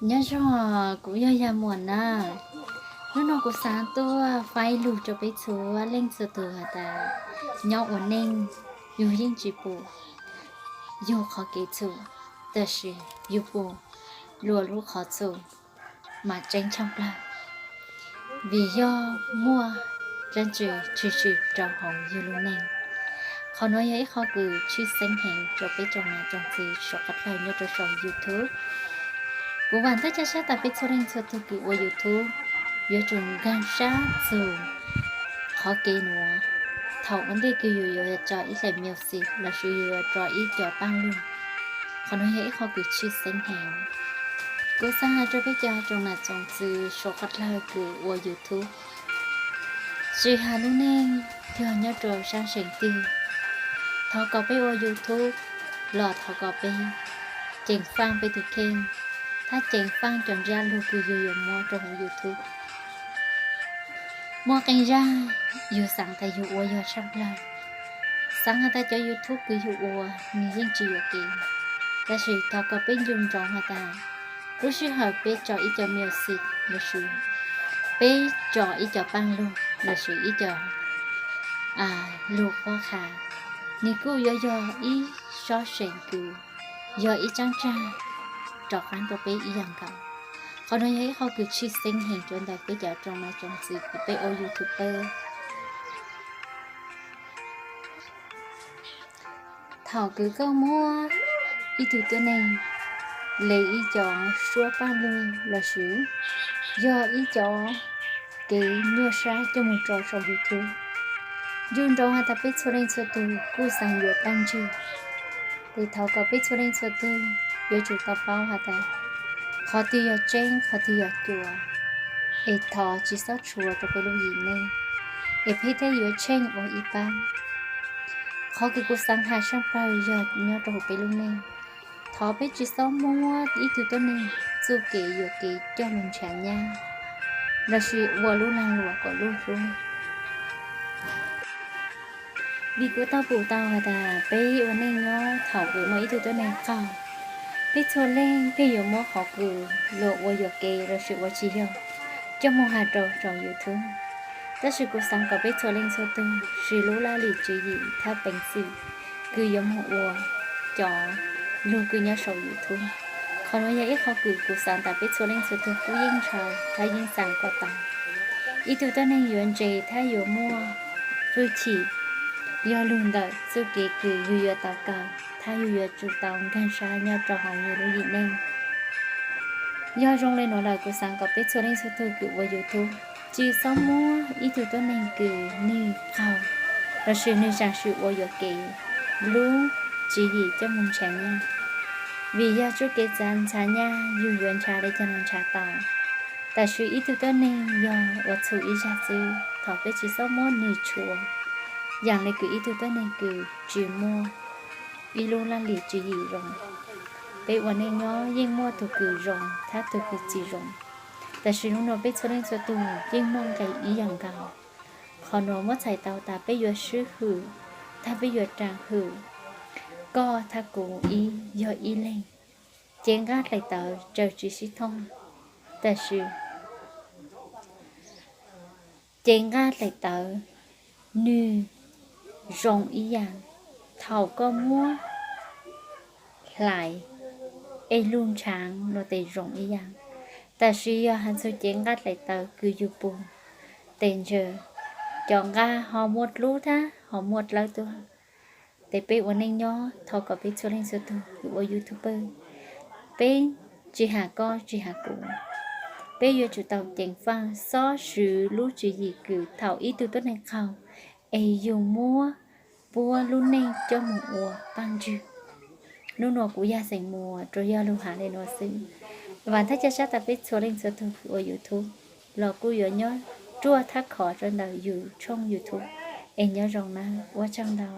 Nyob zoo, kuv yog Yaj Muam na. Hnub no kuv xav tuaj faib lug rau peb txhua leej txhua tus has tas, nyob ua neej yug yeej tsis pum yug qhov kev txhum, tab sis yug pum luas lub qhov txhum mas tseeb tshaj plawg, vim yog muaj dlaab tsi tshwm sim rau hauv yug lub neej. Qhov nuav yog ib qho kws tshwj xeeb heev rau peb tsoom nam tsoom txiv suav qhov dlawg nyob rau saum YouTube. Kuv vaam thaj ca sab tas peb txhua leej txhua tug kws ua YouTube yuav tsum nkaag sab txug qhov kev nuav thaum ua ntej kws yug yuav tso ib daim music lossis yug yuav tso ib co paaj lug. Qhov nuav yog ib qho kws tshwj xeeb heev. Kuv xaav has rau peb cov tsoom nam tsoom txiv suav qhov dlawg kws ua YouTube, tsis has lub neej yog nyob rau saab seem twg, thov kom peb ua YouTube los thov kom peb ceev faaj peb tug kheej, thab ceev faaj cov ntsab lug kws yug yuav muab rau hauv YouTube. Muaj qee zag yug xaav tas yug ua yog tshaj plawg, xaav has tas cov YouTube kws yug ua nwg yeej tsis yuam kev, tab sis thov kom peb ncu ntsoov has tas lub sij hawm peb tso ib co music lossis peb tso ib co paaj lug lossis ib co lug qhuab qha, nwg kuj yuav yog ib sob seem kws yog ib tsaab tsaag rov qaab rau peb ib yaam nkaus. Qhov nuav yog ib qho kws tshwj xeeb heev rua ntawm peb cov tsoom nam tsoom txiv kws peb ua YouTuber. Thaum kws koj muab ib tug tuab neeg le ib co suab paaj lug lossis yog ib co kev nyuaj sab coj moog tso saum YouTube, ncu ntsoov has tas peb txhua leej txhua tug kuj xaav yuav taag ntsig. Ces thov kom peb txhua leej txhua tug yuav tsum tau paub has tas qhov twg yog tseeb qhov twg yog cuav, es thov tsis xob tshua rau peb lub yim neej, es peb thiaj yuav tsheej ua ib paab. Qhov kws kuv xaav has sab plawg yog nyob rau huv peb lub neej, thov peb tsis xob muab ib tug tuab neeg txuj kev yuam kev coj lug nrhav nyab lossis ua lub laag luam kom lub hlub. Vim kuv tau pum tau has tas peb ua neej nyob thaum kws muaj ib tug tuab neeg qaug, peb txhua leej peb yuav muab qhov kws luag ua yuam kev lossis ua tsis yog coj moog has rau saum YouTube. Tab sis kuv xaav kom peb txhua leej txhua tug siv lub laj lim tswv yim thab peev xwm kws yuav moog ua cov lug kws nyob saum YouTube. Qhov nuav yog ib qho kws kuv xaav tas peb txhua leej txhua tug kuj yeej ntshaw thab yeej xaav kom tau. Ib tug tuab neeg yuav ntse thab yuav muaj hwj chim yog lug ntawm txuj kev kws yug yuav tau kaw thab yug yuav tsum tau nkaag sab nyob rau hauv yug lub yim neej. Yog zoo le nuav lawm kuv xaav kom peb txhua leej txhua tug kws ua YouTube tsis xob muab ib tug tuab neeg kws nwg qaug lossis nwg tsaam sim ua yuam kev lub tswv yim coj moog nrhav nyab. Vim yog txuj kev txav nrhav nyab yug yuav nrhav le caag los nrhav tau, tab sis ib tug tuab neeg yog ua txhum ib zag xwb. Thov peb tsis xob muab nwg tshua yaam le kws ib tug tuab neeg kws tsis muaj ib lub laj lim tswv yim zoo. Peb ua neej nyob yeej muaj tug kws zoo thab tug kws tsis zoo, tab sis nub nua peb txhua leej txhua tug yeej muaj nqe ib yaam nkaus. Qhov nuav muab txhais tau tas peb yuav swb hwm thab peb yuav raag hwm, koj thab kuv ib yog ib leeg. Cev nqaj daim tawv tsaws tsis sib thooj, tab sis cev nqaj daim tawv nwg zoo ib yaam. Thaum koj muab hlais es lug nrhav nua tes zoo ib yaam, tab sis yog has txug cev nqaj daim tawv kws yug pum tes ntshe cov nqaj ho muaj dlub thab ho muaj dlawb tuaj. Tes peb ua neej nyob thov kom peb txhua leej txhua tug kws ua YouTuber, peb tsis has koj tsis has kuv, peb yuav tsum tau ceev faaj xob swv lub tswv yim kws thaum ib tug tuab neeg qaug es yug muab puab lub neej coj moog ua paaj ntswg. Nub nua kuv Yaj Xeem Muas rua yog lug has le nua xwb. Vaam thaj ca sab tas peb txhua leej txhua tug kws ua YouTube los kuj yuav nyob ruaj thab khov rua ntawm yug tshooj YouTube. Es nyob zoo nawb, ua tsaug ntau.